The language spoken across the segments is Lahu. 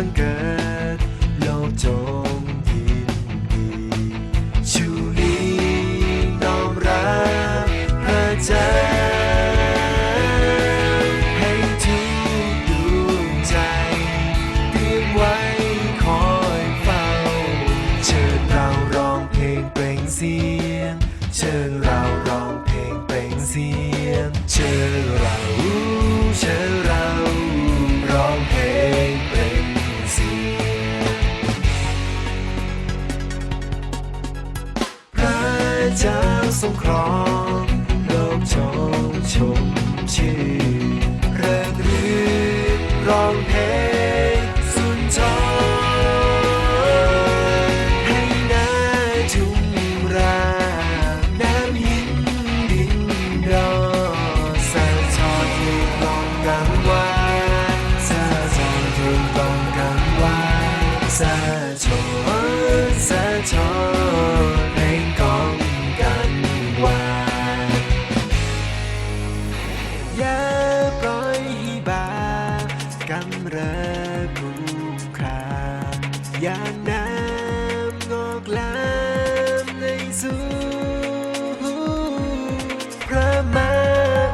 วันเกิด โลกจงยินดี ชูลิ้นน้อมรับพระเจ้า ให้ทุกดวงใจ เตรียมไว้คอยเฝ้า เชิญเราร้องเพลงเปล่งเสียง เชิญเราร้องเพลงเปล่งเสียง เชิญเรา เชิญเราร้องเพลงเปล่งเสียง พระเจ้าทรงครอง โลกจงชมชื่น เริงรื่นร้องเพลงสุนทร ให้นาทุ่งราบ น้ำหินดินดอน สะท้อนถึงความกังวล สะท้อนถึงความกังวล สะท้อน สะท้อนเพลงของกังวล อย่าปล่อยให้บาปกำเริบคุกคาม อย่างน้ำงอกงามในสุข พระมา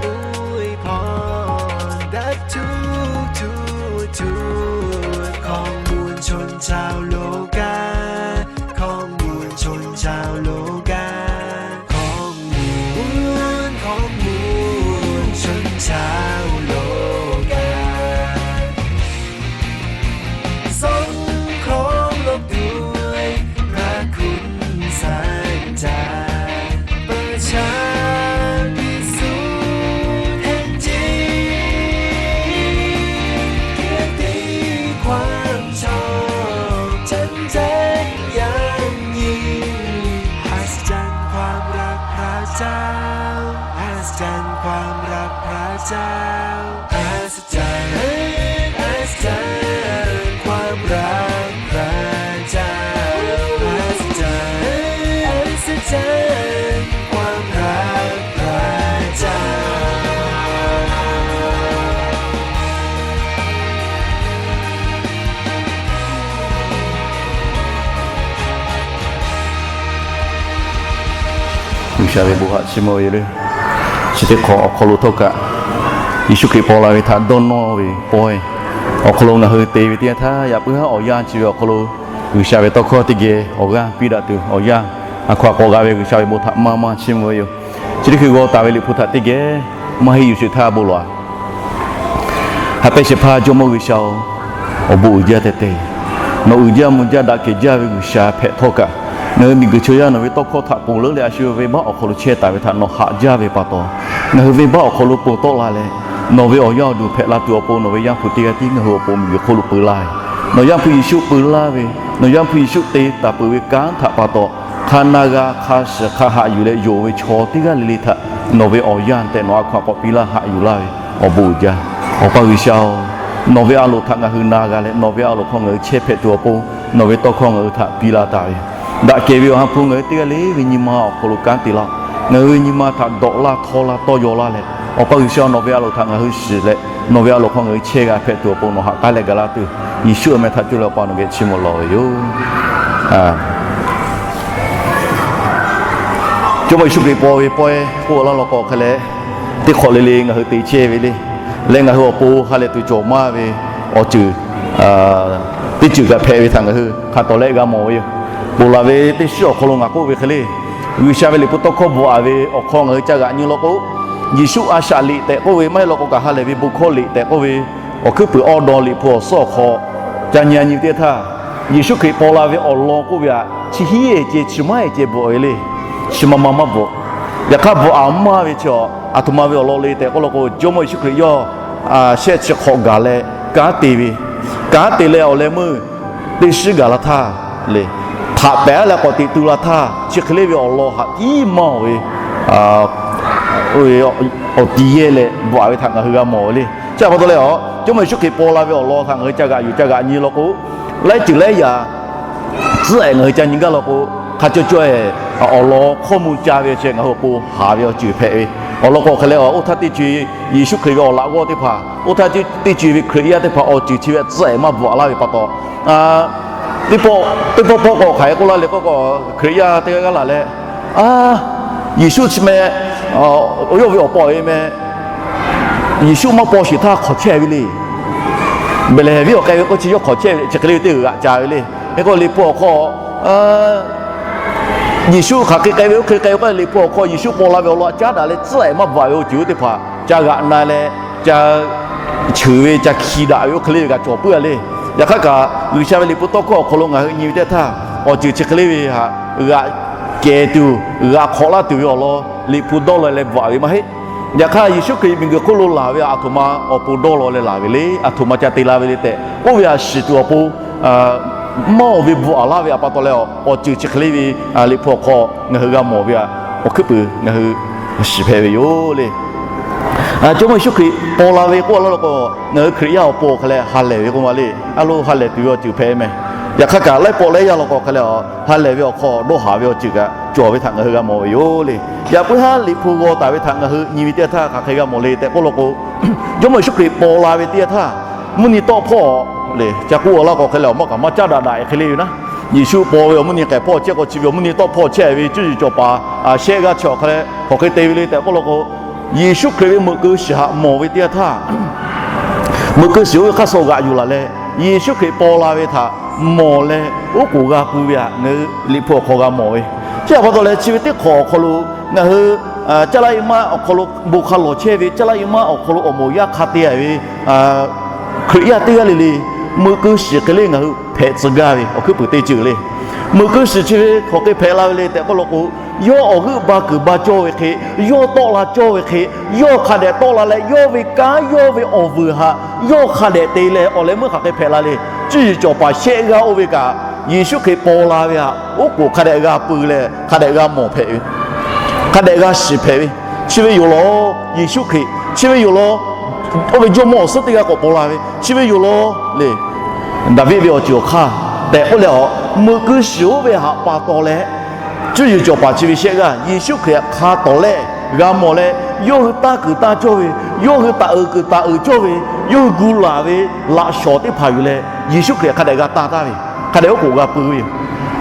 อวยพรดับทุกข์ทุกข์ทุกข์ ของมวลชนชาวโลกา ของมวลชนชาวโลกา ของมวล ของมวลชนชาวโลกา ทรงครองโลกด้วยพระคุณสัจจะ ประชาพิสูจน์แห่งจริง เกียรติความชอบ ชัดแจ้งอย่างยิ่ง อัศจรรย์ความรักพระเจ้า อัศจรรย์ความรักพระเจ้า อัศจรรย์ อัศจรรย์ความรักพระเจ้า อัศจรรย์ อัศจรรย์ความรักพระเจ้า G'uiˬsha ve bon htaꞈ chiˇ mvuh ve yoˬ le. Chi teˇ hk'awꞈ awˬ hk'aw lo htawˇ kaꞈ, Yeˍsuˆ Hkriꞈ paw la ve htaꞈ dawˇ nawˇ ve pawehˇ awˬ hk'aw lo ngaˬ hui te ve teˇ yanˇ htaˇ, yaꞈ puiˉ haˉ awˬ yanˇ chi ve awˬ hk'aw lo G'uiˬsha ve tawˇ hkawˇ teˇ geh awˬ g'aˇ piˇ daꞈ tuˬ awˬ yanˇ a hkaw aꞈ k'awꞈ g'a ve G'uiˬsha ve bon htaꞈ maˇ maˇ chiˇ mvuh ve yoˬ. Chi teˇ hkui g'aw taˍ ve Liꞈ hpu htaꞈ teˇ geh maˇ heˆ yuˬ sheˍ htaˇ bon lawˬ-a. Haꞈ pehnˇ shehˍ hpaˇ Jawˇmawˇ G'uiˬsha-oˬ, awˬ bon uiˍ jaˇ teh teh. Nawˬ uiˍ jaˇ mvuh jaˇ daꞈ kehˬ jaˇ ve G'uiˬsha hpehꞈ htawˇ kaꞈ, ngaˬ hui miˬguiˬ chaw yaˇ nawˬ ve tawˇ hkawˇ htaꞈ ponˬ leuˉ leh a shu venˇbaˆ awˬ hk'aw lo chehˇ taˍ ve htaꞈ nawˬ haꞈ jaˇ ve pa taw, ngaˬ hui venˇbaˆ awˬ hk'aw lo ponˬ tawˆ la leh, nawˬ ve awˬ yaˇ awˬ duˬ hpehꞈ la tuˬ awˬ pon nawˬ ve Yaˇ hpu teˇ g'aˇ tiˉ ngaˬ hui awˬ pon miˬguiˬ hk'oˆ lo peu laˇ ve, nawˬ Yaˇ hpu Yeˍsuˆ peu laˇ ve, nawˬ Yaˇ hpu Yeˍsuˆ te taˍ peuˬ ve kanˉ htaꞈ pa taw, hk'a na g'a hk'a shiˍ hk'a haꞈ yuˬ leh yonˍ ve chaw teˇ g'aˇ le le htaꞈ nawˬ ve awˬ yanˇ tehꞈ nawˬ a hkaw aꞈ k'awꞈ piˇ laˇ haꞈ yuˬ laˇ ve awˬ bon uiˍ jaˇ. Awˬ pa G'uiˬsha-oˬ, nawˬ ve a loˍ htaꞈ ngaˬ hui na g'a leh nawˬ ve a loˍ hk'aw ngaˬ hui chehˇ hpehꞈ tuˬ awˬ pon nawˬ ve tawˇ hkawˇ ngaˬ hui htaꞈ piˇ laˇ taˍ ve, daꞈ kehˬ ve awˬ ha hpu ngaˬ hui teˇ g'aˇ le ve nyi ma awˬ hk'aw lo kanˉ te laˇ. Ngaˬ hui ve nyi ma htaꞈ dawꞈ laˇ htawˇ laˇ tawˇ yaw laˇ leh, Awˬ pa G'uiˬsha nawˬ ve a loˍ htaꞈ ngaˬ hui shiˍ leh, nawˬ ve a loˍ hk'aw ngaˬ hui chehˇ g'a hpehꞈ tuˬ awˬ pon nawˬ haꞈ k'aˉ leh ga laˇ tuˬ, Yeˍsuˆ awˬ meh htaꞈ cuˇ leh Awˬ pa nawˬ geh chiˇ mvuh lawˬ ve yoˬ. Jawˇmawˇ Yeˍsuˆ Hkriꞈ paw ve pawehˇ k'oˆ laˇ law k'o hk'e leh, teˇ hk'awꞈ le le ngaˬ hui te chehˇ ve le. Leh ngaˬ hui awˬ pon ha lehˬ tuˬ cawˬ maˇ ve awˬ ceuˬ teˇ ceuˬ kaꞈ hpehꞈ ve htaꞈ ngaˬ hui hk'a tawˍ leh g'a mawˬ ve yoˬ. Ponˬ laˬ ve teˇ shiˉ awˬ hk'aw lo ngaˬ k'oˆ ve hk'e le, G'uiˬsha ve Liꞈ hpu tawˇ hkawˇ bvuhꞈ taˍ ve awˬ hk'aw ngaˬ hui ca g'aꞈ nyi law k'o, Yeˍsuˆ a shaꞈ liꞈ tehꞈ k'oˆ ve maˇ heˆ law k'o kaꞈ ha lehˬ ve bon hkawˇ liꞈ tehꞈ k'oˆ ve awˬ hkuiˉ puiˍ awˇ daw liꞈ hpu awˬ suhˉ awˬ hk'aw ca nyi a nyi ve teˇ htaˇ, Yeˍsuˆ Hkriꞈ paw la ve awˬ lawn k'oˆ ve htaꞈ chi hiˉ ceh chi maˇ ceh bvuhꞈ ve le. Chi ma ma maˇ bvuhꞈ. Yaꞈ hk'aˇ bvuhꞈ a maˇ ve chi a, aˬ htoꞈ ma ve awˬ lawn le tehꞈ k'oˆ law k'o, Jawˇmawˇ Yeˍsuˆ Hkriꞈ yawˇ shehˆ chi hk'awꞈ gaˬ leh kanˉ te ve, kanˉ te leh awˬ leh meuˇ teˇ shiˉ gaˬ la htaˇ le, htaꞈ pehˍ leh k'awꞈ teꞈ tu la htaˇ, chi hk'e le ve awˬ lawn htaꞈ tiˉ maˇ ve awˬ tiˍ yehˇ leh bvuhꞈ ve htaꞈ ngaˬ hui g'a mawˬ ve le. Chi pa taw leh a, Jawˇmawˇ Yeˍsuˆ Hkriꞈ paw la ve awˬ lawn htaꞈ ngaˬ hui ca g'aꞈ yuˬ ca g'aꞈ nyi law k'o, laiˉ ceuˬ laiˉ yaꞈ tcuhˉ ehˍ ngaˬ hui ca nyi gaˇ law k'o, hk'a caw caw ehˍ awˬ lawn hkawˇ mvuh ca ve chi ngaˬ hui awˬ pon haˍ ve awˬ ceuˬ hpehꞈ ve, Awˬ lawn k'o hk'e leh, oˇ htaˇ teˇ co-e Yeˍsuˆ Hkriꞈ ve awˬ laꞈ g'awˇ teˇ hpaˍ, oˇ htaˇ teˇ co-e ve Hkriꞈ yaˇ teˇ hpaˍ awˬ ceuˬ chi ve tcuhˉ ehˍ maˇ bvuhꞈ laˇ ve pa taw, teˇ pawˆ teˇ pawˆ k'awꞈ hk'aˬ hk'e k'oˆ laˇ le k'o, Hkriꞈ yaˇ teˇ g'aˇ g'aˇ laˬ leh, Yeˍsuˆ chi meh, yawˇ ve awˬ pa awˬ e meh, Yeˍsuˆ maˇ paw sheˍ htaˇ hk'awꞈ chehˇ ve le. Behˍlehˍhehnˍ venˇ awˬ k'ai ve k'oˆ chi yawˇ hk'awꞈ chehˇ ve le, chi hk'e le ve teˇ g'aꞈ ca ve le. Hk'e k'o Liꞈ hpu awˬ hk'aw Yeˍsuˆ hk'aˬ hk'e k'ai ve oˇ hk'e k'ai ve k'o, Liꞈ hpu awˬ hk'aw Yeˍsuˆ paw la ve awˬ lawn caˉ daꞈ leh tcuhˉ ehˍ maˇ bvuhꞈ ve awˬ ceuˬ oˇ teˇ hpaˍ ca g'aꞈ na leh, ca cheuˬ ve ca hki daꞈ ve oˇ hk'e le ve kaꞈ cawˬ puiˉ a le. Yaꞈ hk'aˇ kaꞈ G'uiˬsha ve Liꞈ hpu tawˇ hkawˇ awˬ hk'aw lo ngaˬ hui nyi ve teˇ htaˇ, awˬ ceuˬ chi hk'e le ve htaꞈ g'aꞈ kehˬ tuˬ, g'aꞈ hk'awꞈ laˇ tuˬ ve awˬ lawn Liꞈ hpu dawˇ law leh bvuhꞈ ve maˇ heˆ. Yaꞈ hk'aˇ Yeˍsuˆ Hkriꞈ miˬguiˬ hk'oˆ lo laˬ ve aˬ htoꞈ ma awˬ pon dawˇ law leh laˬ ve le, aˬ htoꞈ ma ca te la ve le tehꞈ k'oˆ ve htaꞈ shiˍ tuˬ awˬ pon, maˇ awˬ ve bvuhꞈ laˇ ve htaꞈ pa taw leh, awˬ ceuˬ chi hk'e le ve Liꞈ hpu awˬ hk'aw ngaˬ hui g'a mawˬ ve htaꞈ awˬ hkuiˉ puiˍ ngaˬ hui shiˍ hpehꞈ ve yoˬ le. Jawˇmawˇ Yeˍsuˆ Hkriꞈ paw la ve k'oˆ laˇ law k'o, ngaˬ hui Hkriꞈ yaˇ awˬ pon awˬ hk'a leh ha lehˬ ve k'oˆ ma le. A lo ha lehˬ tuˬ ve awˬ ceuˬ hpehꞈ meh. Yaꞈ hk'aˇ kaꞈ laiˉ pawˆ laiˉ yaˇ law k'o hk'a leh, ha lehˬ ve awˬ hk'aw dawˇ haˍ ve awˬ ceuˬ kaꞈ cawˬ ve htaꞈ ngaˬ hui g'a mawˬ ve yoˬ le. Yaꞈ puiˉ haˉ Liꞈ hpu g'aw taˍ ve htaꞈ ngaˬ hui nyi ve teˇ yanˇ htaˇ hk'aˬ hk'e g'a mawˬ le tehꞈ k'oˆ law k'o, Jawˇmawˇ Yeˍsuˆ Hkriꞈ paw la ve teˇ yanˇ htaˇ, mvuhˇ nyi tawˆ hpawˇ le ca k'oˆ laˇ k'o hk'a leh, awˬ maˇ kaꞈ maˇ caˉ daꞈ daꞈ hk'e le ve naˉ. Yeˍsuˆ paw ve awˬ mvuhˇ nyi k'ehˬ hpawˇ chehˇ k'o, chi ve awˬ mvuhˇ nyi tawˆ hpawˇ chehˇ ve cuˇ yiˍ cawˬ paˍ shehˆ g'aˇ chi awˬ hk'a leh hk'aˬ hk'e te ve le tehꞈ k'oˆ law k'o, Yeˍsuˆ Hkriꞈ ve meuꞈ keu shiˍ htaꞈ mawˬ ve teˇ yanˇ htaˇ, meuꞈ keu shiˍ oˇ ve hk'aˇ suh g'aꞈ yuˬ laˬ leh, Yeˍsuˆ Hkriꞈ paw la ve htaꞈ mawˬ leh oˉ k'oˍ g'a pui ve htaꞈ ngaˬ hui Liꞈ hpu awˬ hk'aw g'a mawˬ ve. Chi htaꞈ pa taw leh chi ve teˇ hk'awꞈ awˬ hk'aw lo ngaˬ hui caˇ laˇ e maˇ awˬ hk'aw lo bon hk'a lawˬ chehˇ ve, caˇ laˇ e maˇ awˬ hk'aw lo awˬ moˍ yaˇ hk'a te ve Hkriꞈ yaˇ teˇ g'aˇ le le, meuꞈ keu shiˍ hk'e le ngaˬ hui hpehꞈ tcuh gaˇ ve awˬ hkuiˉ puiˍ teˇ ceuˬ le. Meuꞈ keu shiˍ chi ve hk'aˬ hk'e hpehꞈ la ve le tehꞈ k'oˆ law k'o, yawˇ awˬ g'euˆ ba kuiˬ ba cawˇ ve hk'e, yawˇ tawˆ la cawˇ ve hk'e, yawˇ hk'a dehꞈ tawˆ la leh yawˇ ve kanˉ yawˇ ve awˬ vuiˬ htaꞈ yawˇ hk'a dehꞈ te leh awˬ leh meuˇ hk'aˬ hk'e hpehꞈ la le. Cuˇ yiˍ cawˬ paˍ shehˆ g'aˇ oˇ ve kaꞈ Yeˍsuˆ Hkriꞈ paw la ve htaꞈ oˉ k'oˍ hk'a dehꞈ g'a pui leh hk'a dehꞈ g'a mawˬ hpehꞈ ve, hk'a dehꞈ g'a shiˍ hpehꞈ ve. Chi ve yoˬ law, Yeˍsuˆ Hkriꞈ chi ve yoˬ law, oˇ ve Jawˇmawˇ awˬ suhˉ teˇ g'aˇ k'awꞈ paw la ve chi ve yoˬ law le. Daˍviˆ ve awˬ ceuˬ awˬ hk'aˇ tehꞈ k'oˆ leh, meuꞈ keu shiˍ oˇ ve htaꞈ pa taw leh, cuˇ yiˍ cawˬ paˍ chi ve shehˆ g'aˇ Yeˍsuˆ Hkriꞈ htaꞈ hk'a tawˍ leh g'a mawˬ leh, yawˇ hui tanˇ kuiˬ tanˇ cawˇ ve, yawˇ hui taˍ uiˍ kuiˬ taˍ uiˍ cawˇ ve, yawˇ hui gu laˬ ve laꞈ shawˍ teˇ hpaˍ yuˬ leh Yeˍsuˆ Hkriꞈ hk'a dehꞈ g'a tanˇ taˍ ve, hk'a dehꞈ oˉ k'oˍ g'a pui ve yoˬ.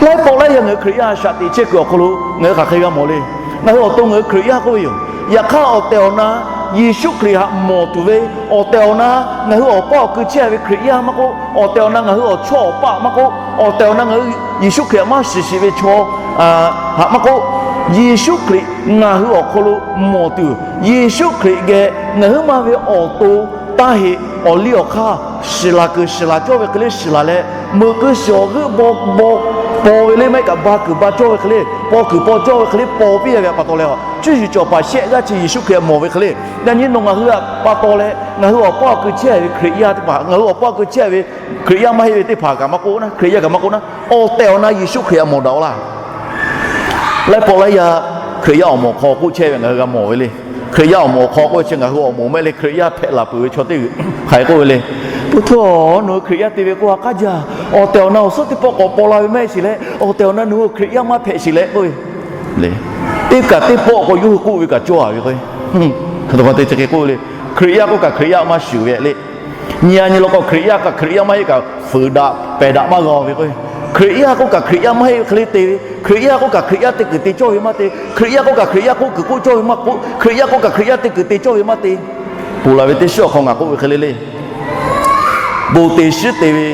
Laiˉ pawˆ laiˉ yaˇ ngaˬ hui Hkriꞈ yaˇ shaꞈ teꞈ chehˇ kuiˬ awˬ hk'aw lo ngaˬ hui hk'aˬ hk'e g'a mawˬ le. Ngaˬ hui awˬ to ngaˬ hui Hkriꞈ yaˇ k'oˆ ve yoˬ. Yaꞈ hk'aˇ awˬ tehˬ awˬ na Yeˍsuˆ Hkriꞈ htaꞈ mawˬ tuˬ ve, awˬ tehˬ awˬ na ngaˬ hui awˬ paˇ awˬ keu chehˇ ve Hkriꞈ yaˇ maˇ k'oˆ, awˬ tehˬ awˬ na ngaˬ hui awˬ chawˇ awˬ paˆ maˇ k'oˆ, awˬ tehˬ awˬ na ngaˬ hui Yeˍsuˆ Hkriꞈ htaꞈ maˇ shiˍ shiˍ ve chaw htaꞈ maˇ k'oˆ, Yeˍsuˆ Hkriꞈ ngaˬ hui awˬ hk'aw lo mawˬ tuˬ, Yeˍsuˆ Hkriꞈ geh ngaˬ huiˉ ma ve awˬ to taˇ heꞈ awˬ liˇ awˬ hk'aˇ shiˍ laˬ kuiˬ shiˍ laˬ cawˇ ve hk'e le shiˍ laˬ leh, meuꞈ keu shiˍ awˬ g'euˆ baw baw paw ve le maˇ heˆ kaꞈ ba kuiˬ ba cawˇ ve hk'e le, paw kuiˬ paw cawˇ ve hk'e le paw piˇ ve htaꞈ pa taw leh, cuˇ yiˍ cawˬ paˍ shehˆ g'aˇ chi Yeˍsuˆ Hkriꞈ htaꞈ mawˬ ve hk'e le, yaꞈ nyi nawˬ ngaˬ hui htaꞈ pa taw leh ngaˬ hui awˬ paˇ awˬ keu chehˇ ve Hkriꞈ yaˇ teˇ hpaˍ, ngaˬ hui awˬ paˇ awˬ keu chehˇ ve Hkriꞈ yaˇ maˇ heˆ ve teˇ hpaˍ kaꞈ maˇ k'oˆ na, Hkriꞈ yaˇ kaꞈ maˇ k'oˆ na, awˬ tehˬ awˬ na Yeˍsuˆ Hkriꞈ htaꞈ mawˬ daꞈ-oˬ laˇ. Laiˉ pawˆ laiˉ yaˇ Hkriꞈ yaˇ awˬ moˍ hk'aw k'oˆ chehˇ ve ngaˬ hui g'a mawˬ ve le. Hkriꞈ yaˇ awˬ moˍ hk'aw k'oˆ chi ngaˬ hui awˬ moˍ maˇ heˆ le, Hkriꞈ yaˇ hpehꞈ laˬ peuˬ ve chaw teˇ g'uiˬ hk'aˬ hk'e k'oˆ ve le. Pu htuˇ-oˬ, nawˬ hui Hkriꞈ yaˇ te ve k'oˆ a k'aˉ jaˇ. Awˬ tehˬ awˬ na awˬ suhˉ teˇ pawˆ k'awꞈ paw la ve maˇ heˆ shiˍ leh, awˬ tehˬ awˬ na nawˬ hui Hkriꞈ yaˇ maˇ hpehꞈ shiˍ leh k'oˆ ve le. Teˇ kaꞈ teˇ pawˆ k'o yawˇ hui k'oˆ ve kaꞈ cawˇ a ve k'o, hk'e te k'oˆ ve le. Hkriꞈ yaˇ k'oˆ kaꞈ Hkriꞈ yaˇ maˇ shuˍ ve le. Nyi a nyi law k'o, Hkriꞈ yaˇ kaꞈ Hkriꞈ yaˇ maˇ heˆ kaꞈ fuiˍ daꞈ pehˬ daꞈ maˇ g'a ve k'o, Hkriꞈ yaˇ k'oˆ kaꞈ Hkriꞈ yaˇ maˇ heˆ ve hk'e le te ve, Hkriꞈ yaˇ k'oˆ kaꞈ Hkriꞈ yaˇ teˇ kuiˬ te cawˇ ve maˇ te, Hkriꞈ yaˇ k'oˆ kaꞈ Hkriꞈ yaˇ k'oˆ kuiˬ k'oˆ cawˇ ve maˇ k'oˆ, Hkriꞈ yaˇ k'oˆ kaꞈ Hkriꞈ yaˇ teˇ kuiˬ te cawˇ ve maˇ te. Ponˬ laˬ ve teˇ shiˉ awˬ hk'aw ngaˬ k'oˆ ve hk'e le le. Bon te shiˉ te ve,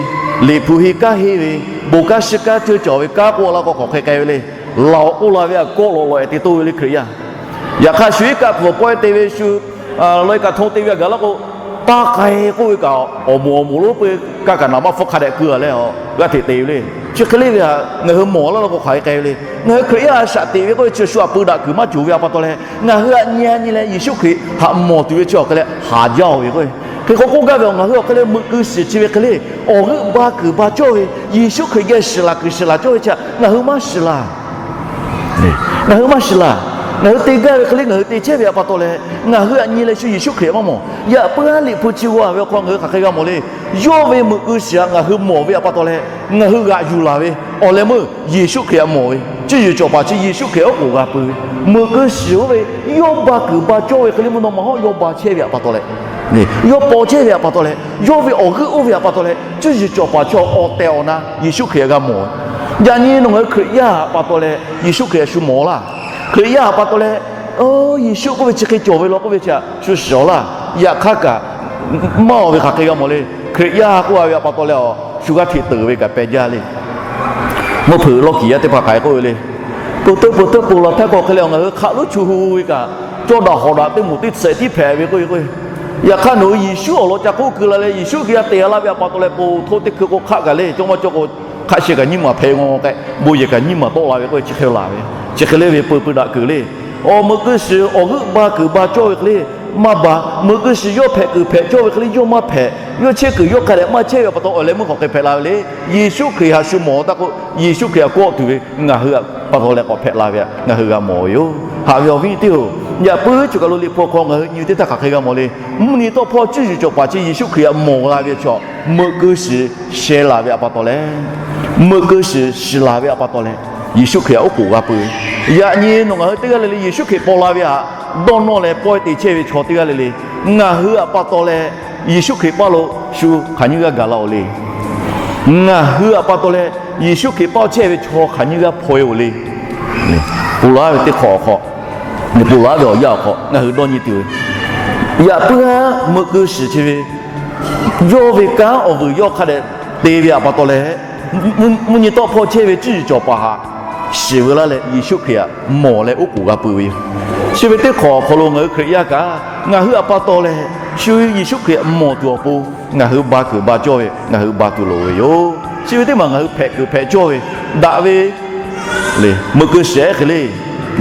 Liꞈ hpu henˇ kanˉ henˇ ve, bon kanˉ shiˉ kanˉ ceuˇ cawˬ ve kanˉ k'oˆ laˇ k'o hk'aˬ hk'e k'ai ve le. Laˬ awˬ k'oˆ la ve htaꞈ kawˆ lawꞈ lawꞈ-e te toˇ ve le Hkriꞈ yaˇ. Yaꞈ hk'aˇ shu iˉ kaˆ hpu awˬ pawehˇ te ve shu, laweh kaꞈ hto te ve htaꞈ gaˬ laˇ k'o, taˇ k'ai k'oˆ ve kaꞈ awˬ moˍ awˬ moˍ lonˉ peu kaˇ kaꞈ naˍ maˇ hpfuhˇ hk'a dehꞈ keu a leh a g'aˇ hteꞈ te ve le. Chi hk'e le ve htaꞈ ngaˬ hui mawˬ laˇ law k'o hk'aˬ hk'e k'ai ve le. Ngaˬ hui Hkriꞈ yaˇ shaꞈ teꞈ ve k'oˆ ve chi shu htaꞈ peu daꞈ kuiˬ maˇ cawˬ ve htaꞈ pa taw leh, ngaˬ hui htaꞈ nyi a nyi leh Yeˍsuˆ Hkriꞈ htaꞈ mawˬ tuˬ ve chi awˬ hk'e leh haˍ jaˇ-oˬ ve k'o, hk'e k'o k'oˆ gaˇ ve awˬ ngaˬ hui awˬ hk'e le meuꞈ keu shiˍ chi ve hk'e le, awˬ g'euˆ ba kuiˬ ba cawˇ ve Yeˍsuˆ Hkriꞈ geh shiˍ laˬ kuiˬ shiˍ laˬ cawˇ ve chi htaꞈ ngaˬ hui maˇ shiˍ laˬ. Ngaˬ hui maˇ shiˍ laˬ. Ngaˬ hui te gaˇ ve hk'e le, ngaˬ hui te chehˇ ve htaꞈ pa taw leh, ngaˬ hui aꞈ nyi leh shu Yeˍsuˆ Hkriꞈ maˇ mawˬ. Yaꞈ puiˉ aˉ liꞈ hpu chi g'aw ve awˬ hk'aw ngaˬ hui hk'aˬ hk'e g'a mawˬ le. Yawˇ ve meuꞈ keu shiˍ htaꞈ ngaˬ hui mawˬ ve htaꞈ pa taw leh, ngaˬ hui g'aꞈ yuˬ laˬ ve awˬ leh meuˇ Yeˍsuˆ Hkriꞈ htaꞈ mawˬ ve, cuˇ yiˍ cawˬ paˍ chi Yeˍsuˆ Hkriꞈ oˉ k'oˍ g'a pui ve, meuꞈ keu shiˍ oˇ ve, yawˇ ba kuiˬ ba cawˇ ve hk'e le mvuhˇ naw ma hawˉ yawˇ ba chehˇ ve htaꞈ pa taw leh, yawˇ paw chehˇ ve htaꞈ pa taw leh, yawˇ ve awˬ g'euˆ oˇ ve htaꞈ pa taw leh, cuˇ yiˍ cawˬ paˍ chi awˬ tehˬ awˬ na Yeˍsuˆ Hkriꞈ htaꞈ g'a mawˬ ve. Yaꞈ nyi nawˬ ngaˬ hui Hkriꞈ yaˇ htaꞈ pa taw leh Yeˍsuˆ Hkriꞈ htaꞈ shu mawˬ laˇ. Hkriꞈ yaˇ htaꞈ pa taw leh, Yeˍsuˆ k'oˆ ve chi hk'e cawˬ ve law k'oˆ ve chi htaꞈ shu shiˍ laˇ. Yaꞈ hk'aˇ kaꞈ maˇ oˬ ve hk'aˬ hk'e g'a mawˬ le. Hkriꞈ yaˇ k'oˆ a ve htaꞈ pa taw leh a, shu g'aˇ hteꞈ teuˬ ve kaꞈ peh jaˇ le. Mvuhˇ hpeuꞈ lawˇ kiˍ yaˇ teˇ hpaˍ k'ai k'oˆ ve le, peuˬ teuˆ peuˬ teuˆ peuˬ laˬ htaˇ k'awꞈ hk'e leh ngaˬ hui hk'aˬ lo chu hu ve kaꞈ, cawˇ daꞈ hawˍ daꞈ teˇ moˍ teˇ tsuhꞈ tiˉ hpehꞈ ve k'oˆ ve k'o, yaꞈ hk'aˇ nawˬ hui Yeˍsuˆ awˬ lawn ca k'oˆ keu la leh Yeˍsuˆ Hkriꞈ htaꞈ te g'a laˇ ve htaꞈ pa taw leh, po hto teˇ hkui k'o hk'aˆ kaꞈ le, cawˇ maˇ cawˇ k'o, hk'aˆ sheh kaꞈ nyiˇ maˬ hpehꞈ ve ngaw k'ai, bon yehˬ kaꞈ nyiˇ maˬ tawˆ la ve k'oˆ ve chi hk'e laˬ ve, chi hk'e le ve peu peu daꞈ keuˬ le. Awˬ meuꞈ keu shiˍ awˬ g'euˆ ba kuiˬ ba cawˇ ve hk'e le maˇ ba, meuꞈ keu shiˍ yawˇ hpehꞈ kuiˬ hpehꞈ cawˇ ve hk'e le yawˇ maˇ hpehꞈ, yawˇ chehˇ kuiˬ yawˇ hk'a dehꞈ maˇ chehˇ ve htaꞈ pa taw awˬ leh meuˇ hk'aˬ hk'e hpehꞈ la ve le. Yeˍsuˆ Hkriꞈ htaꞈ shu mawˬ taˇ k'o, Yeˍsuˆ Hkriꞈ htaꞈ kawˆ tuˬ ve ngaˬ hui htaꞈ pa taw leh k'awꞈ hpehꞈ la ve htaꞈ ngaˬ hui g'a mawˬ ve yoˬ. Haꞈ ve awˬ viˉ teˇ-oˬ, yaꞈ puiˉ cawˬ kaˬ lo liꞈ hpu awˬ hk'aw ngaˬ hui nyi ve teˇ htaˇ hk'aˬ hk'e g'a mawˬ le. Mvuhˇ nyi tawˆ hpawˇ cuˇ yiˍ cawˬ paˍ chi Yeˍsuˆ Hkriꞈ htaꞈ mawˬ la ve chaw, meuꞈ keu shiˍ sheh laˬ ve htaꞈ pa taw leh, meuꞈ keu shiˍ shiˍ laˬ ve htaꞈ pa taw leh, Yeˍsuˆ Hkriꞈ htaꞈ oˉ k'oˍ g'a pui ve. Yaꞈ nyi nawˬ ngaˬ hui teˇ g'aˇ le le Yeˍsuˆ Hkriꞈ paw la ve htaꞈ dawˇ nawˇ leh pawehˇ te chehˇ ve chaw teˇ g'aˇ le le, ngaˬ hui htaꞈ pa taw leh Yeˍsuˆ Hkriꞈ paˇ lo shu hk'aˬ nyi g'aˇ gaˬ la-oˬ le. Ngaˬ hui htaꞈ pa taw leh Yeˍsuˆ Hkriꞈ paˇ chehˇ ve chaw hk'aˬ nyi g'aˇ hpaw-e-oˬ le. Ponˬ laˬ ve teˇ hk'awꞈ awˬ hk'aw, ponˬ laˬ ve awˬ yanˇ awˬ hk'aw ngaˬ hui dawˇ nyi tuˬ ve, yaꞈ puiˉ meuꞈ keu shiˍ chi ve yawˇ ve kanˉ awˬ vuiˬ yawˇ hk'a dehꞈ te ve htaꞈ pa taw leh, mvuhˇ nyi tawˆ hpawˇ chehˇ ve cuˇ yiˍ cawˬ paˍ htaꞈ shiˍ veu laˇ leh Yeˍsuˆ Hkriꞈ htaꞈ mawˬ leh oˉ k'oˍ g'a pui ve yoˬ. Chi ve teˇ hk'awꞈ awˬ hk'aw lo ngaˬ hui Hkriꞈ yaˇ kaꞈ ngaˬ hui htaꞈ pa taw leh shu Yeˍsuˆ Hkriꞈ htaꞈ mawˬ tuˬ awˬ pon ngaˬ hui ba kuiˬ ba cawˇ ve ngaˬ hui ba tuˬ loˍ ve yoˬ. Chi ve teˇ maˬ ngaˬ hui hpehꞈ kuiˬ hpehꞈ cawˇ ve, daꞈ ve meuꞈ keu shiˍ hk'e le,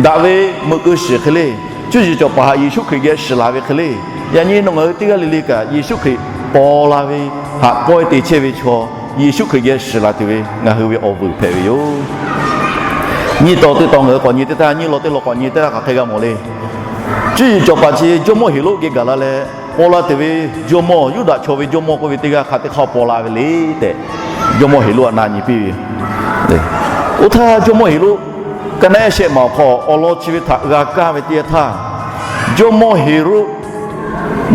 daꞈ ve meuꞈ keu shiˍ hk'e le, cuˇ yiˍ cawˬ paˍ htaꞈ Yeˍsuˆ Hkriꞈ geh shiˍ laˬ ve hk'e le, yaꞈ nyi nawˬ ngaˬ hui teˇ g'aˇ le le kaꞈ Yeˍsuˆ Hkriꞈ paw la ve htaꞈ pawehˇ te chehˇ ve chaw, Yeˍsuˆ Hkriꞈ geh shiˍ laˬ tuˬ ve ngaˬ hui ve awˬ vuiˬ hpehꞈ ve yoˬ. Nyiˇ taw teˇ taw ngaˬ hui k'awꞈ nyi teˇ htaˇ, nyiˇ law teˇ law k'awꞈ nyi teˇ g'aˇ hk'aˬ hk'e g'a mawˬ le. Cuˇ yiˍ cawˬ paˍ chi jawˇmawˇ Heˍroˆ geh gaˬ la leh, paw la tuˬ ve jawˇmawˇ, Yuˇdaꞈ chaw ve jawˇmawˇ k'oˆ ve teˇ g'aˇ hk'a teˇ hk'aˇ paw la ve le tehꞈ, jawˇmawˇ Heˍroˆ htaꞈ na nyi piˇ ve. Oˇ htaˇ jawˇmawˇ Heˍroˆ ka naˆ ehˉ shehˆ maˬ awˬ hk'aw awˬ lawn chi ve htaꞈ g'a kaˇ ve teˇ yanˇ htaˇ, jawˇmawˇ Heˍroˆ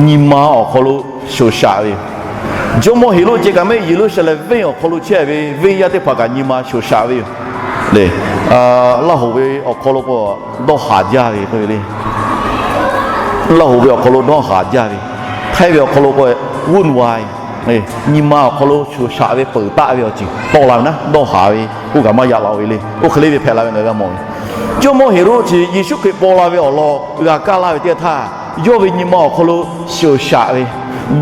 nyi ma awˬ hk'aw lo shoˍ shaꞈ ve yoˬ. Jawˇmawˇ Heˍroˆ ceh kaꞈ mehˆ Yeˍruˆsaˍlehnˍ venˇ awˬ hk'aw lo chehˇ ve venˇ yaˇ teˇ hpaˍ kaꞈ nyi ma shoˍ shaꞈ ve yoˬ. Laˇ hoꞈ ve awˬ hk'aw lo k'o dawˇ haˍ jaˇ ve k'oˆ ve le. Laˇ hoꞈ ve awˬ hk'aw lo dawˇ haˍ jaˇ ve, Htaiˇ ve awˬ hk'aw lo k'o วุ่นวาย, nyi ma awˬ hk'aw lo shoˍ shaꞈ ve peuˬ taˆ ve awˬ ceuˬ tawˆ la ve naˉ, dawˇ haˍ ve k'oˆ kaꞈ maˇ yaꞈ la-o ve le. Oˇ hk'e le ve hpehꞈ la ve ngaˬ hui g'a mawˬ ve. Jawˇmawˇ Heˍroˆ chi Yeˍsuˆ Hkriꞈ paw la ve awˬ lawn g'a kaˇ laˇ ve teˇ yanˇ htaˇ, yawˇ ve nyi ma awˬ hk'aw lo shoˍ shaꞈ ve,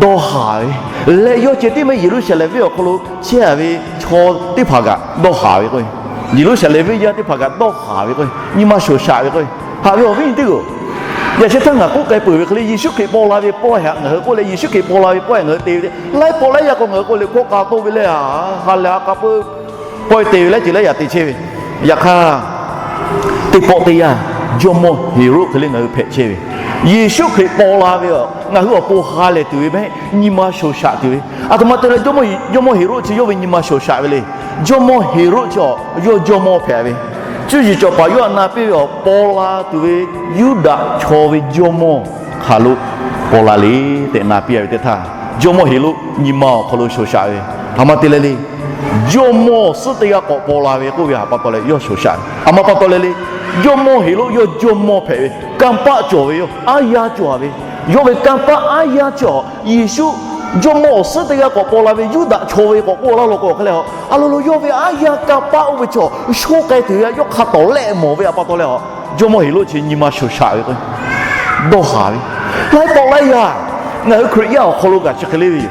dawˇ haˍ ve leh, yawˇ ceh tiˉ mehˆ Yeˍruˆsaˍlehnˍ venˇ awˬ hk'aw lo chehˇ ve chaw teˇ hpaˍ kaꞈ dawˇ haˍ ve k'o, Yeˍruˆsaˍlehnˍ venˇ yaˇ teˇ hpaˍ kaꞈ dawˇ haˍ ve k'o, nyi ma shoˍ shaꞈ ve k'o, haꞈ ve awˬ viˉ nyi teˇ g'aˇ-oˬ, yaꞈ sheh htaˇ ngaˬ k'oˆ k'ai peuˬ ve hk'e le, Yeˍsuˆ Hkriꞈ paw la ve pawehˇ htaꞈ ngaˬ hui k'oˆ leh, Yeˍsuˆ Hkriꞈ paw la ve pawehˇ ngaˬ hui te ve le. Laiˉ pawˆ laiˉ yaˇ k'o ngaˬ hui k'oˆ leh, hkawˇ k'a toˆ ve leh, ha lehˬ ha k'a peu pawehˇ te ve leh ceuˬ leh yaꞈ te chehˇ ve. Yaꞈ hk'aˇ, teˇ pawˆ teˇ yanˇ, jawˇmawˇ Heˍroˆ hk'e le ngaˬ hui hpehꞈ chehˇ ve. Yeˍsuˆ Hkriꞈ paw la ve a, ngaˬ hui awˬ pon ha lehˬ tuˬ ve mehˆ, nyi ma shoˍ shaꞈ tuˬ ve. Aˬ htoꞈ ma te leh jawˇmawˇ Heˍroˆ chi yawˇ ve nyi ma shoˍ shaꞈ ve le. Jawˇmawˇ Heˍroˆ chi a, yawˇ jawˇmawˇ hpehꞈ ve, cuˇ yiˍ cawˬ paˍ yawˇ htaꞈ na piˇ ve a, paw la tuˬ ve Yuˇdaꞈ chaw ve jawˇmawˇ hk'aˬ lo paw la le tehꞈ na piˇ a ve teˇ htaˇ, jawˇmawˇ Heˍroˆ nyi ma awˬ hk'aw lo shoˍ shaꞈ ve. Aˬ htoꞈ ma te leh le, jawˇmawˇ awˬ suhˉ teˇ g'aˇ k'awꞈ paw la ve k'oˆ ve htaꞈ pa taw leh yawˇ shoˍ shaꞈ ve. Aˬ htoꞈ ma pa taw leh le, jawˇmawˇ Heˍroˆ yawˇ jawˇmawˇ hpehꞈ ve, kanˇ paˆ cawˬ ve yoˬ, aˉ yanˇ cawˬ ve. Yawˇ ve kanˇ paˆ aˉ yanˇ chi a, Yeˍsuˆ jawˇmawˇ awˬ suhˉ teˇ g'aˇ k'awꞈ paw la ve Yuˇdaꞈ chaw ve k'awꞈ k'oˆ laˇ lo k'o hk'e leh a, a lo lo yawˇ ve aˉ yanˇ kanˇ paˆ oˇ ve chi a, shoˉ k'ai tuˬ ve yawˇ hk'a tawˍ lehˆ mawˬ ve htaꞈ pa taw leh a, jawˇmawˇ Heˍroˆ chi nyi ma shoˍ shaꞈ ve k'o, dawˇ haˍ ve. Laiˉ pawˆ laiˉ yaˇ, ngaˬ hui Hkriꞈ yaˇ awˬ hk'aw lo kaꞈ chi hk'e le ve yoˬ.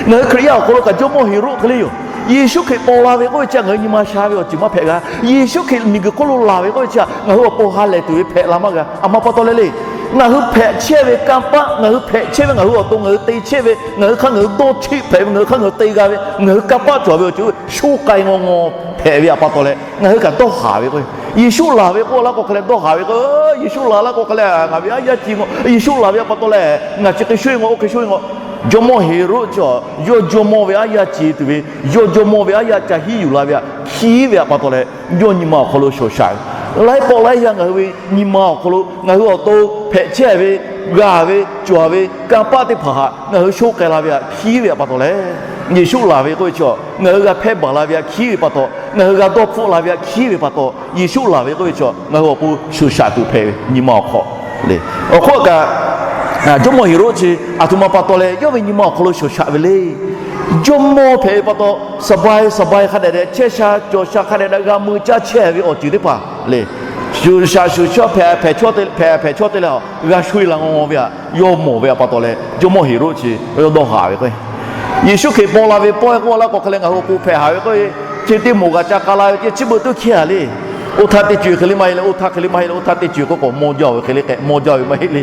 Ngaˬ hui Hkriꞈ yaˇ awˬ hk'aw lo kaꞈ jawˇmawˇ Heˍroˆ hk'e le yoˬ. Yeˍsuˆ Hkriꞈ paw la ve k'oˆ ve chi a, ngaˬ hui nyi ma sha ve awˬ ceuˬ maˇ hpehꞈ g'a. Yeˍsuˆ Hkriꞈ miˬguiˬ hk'oˆ lo laˬ ve k'oˆ ve chi a, ngaˬ hui awˬ pon ha lehˬ tuˬ ve hpehꞈ la maˇ g'a. Aˬ htoꞈ ma pa taw leh le, Ngaˬ hui hpehꞈ chehˇ ve kanˇ paˆ, ngaˬ hui hpehꞈ chehˇ ve, ngaˬ hui awˬ to ngaˬ hui te chehˇ ve, ngaˬ hui hk'aˇ ngaˬ hui dawˇ cheˆ hpehꞈ ve, ngaˬ hui hk'aˇ ngaˬ hui te g'a ve, ngaˬ hui kanˇ paˆ cawˬ ve awˬ ceuˬ sho k'ai ngaw ngaw hpehꞈ ve aꞈ pa taw leh ngaˬ hui kaꞈ dawˇ haˍ ve k'o, Yeˍsuˆ laˬ ve k'oˆ laˇ k'o hk'a leh dawˇ haˍ ve k'o, Yeˍsuˆ laˬ laˇ k'o hk'a leh ngaˬ ve aˉ yaˇ ci ngaw, Yeˍsuˆ laˬ ve aꞈ pa taw leh ngaˬ chi hk'e sho e ngaw, oˇ hk'e sho e ngaw. Jawˇmawˇ Heˍroˆ chi yawˇ jawˇmawˇ ve aˉ yaˇ ce tuˬ ve, yawˇ jawˇmawˇ ve aˉ yaˇ ca hiˉ yuˬ la ve aꞈ, hkiˉ ve aꞈ pa taw leh yawˇ nyi ma awˬ hk'aw lo shawˍ shaꞈ ve. Laiˉ pawˆ laiˉ yaˇ ngaˬ hui ve nyi ma awˬ hk'aw lo ngaˬ hui awˬ to hpehꞈ chehˇ ve, g'a ve, cawˬ ve kanˇ paˆ teˇ hpaˍ htaꞈ ngaˬ hui sho k'ai la ve aꞈ hkiˉ ve aꞈ pa taw leh, Yeˍsuˆ laˬ ve k'oˆ ve chi ngaˬ hui g'a hpehˇ baˬ la ve aꞈ hkiˉ ve pa taw, ngaˬ hui g'a dawˇ hpfuhˆ la ve aꞈ hkiˉ ve pa taw, Yeˍsuˆ laˬ ve k'oˆ ve chi ngaˬ hui awˬ pon shawˍ shaꞈ tuˬ hpehꞈ ve nyi ma awˬ hk'aw le. Awˬ hk'oˆ kaꞈ, Jawˇmawˇ Heˍroˆ chi aˬ htoꞈ ma pa taw leh yawˇ ve nyi ma awˬ hk'aw lo shawˍ shaꞈ ve le. Jawˇmawˇ hpehꞈ ve pa taw, saˍbai saˍbai hk'a dehꞈ dehꞈ chehˇ sha cawˬ sha hk'a dehꞈ dehꞈ g'a mui caˇ chehˇ ve awˬ ceuˬ teˇ hpaˍ le. Shawˍ shaꞈ shawˍ shaꞈ hpehꞈ hpehꞈ chaw te leh g'a sho e la ngaw ngaw ve aꞈ yawˇ mawˬ ve aꞈ pa taw leh Jawˇmawˇ Heˍroˆ chi yawˇ dawˇ haˍ ve k'o, Yeˍsuˆ Hkriꞈ paw la ve pawehˇ k'oˆ laˇ k'o hk'a leh ngaˬ hui awˬ pon hpehꞈ haˍ ve k'o, chi teˇ moˍ g'a ca k'a la ve ce chi beuꞈ tuˇ hkehˇ a le. Oˇ htaˇ teˇ ceuˬ hk'e le maˇ heˆ leh, oˇ htaˇ hk'e le maˇ heˆ leh, oˇ htaˇ teˇ ceuˬ k'o k'awꞈ mawˇ jaˇ ve hk'e le k'ehꞈ mawˇ jaˇ ve maˇ heˆ le.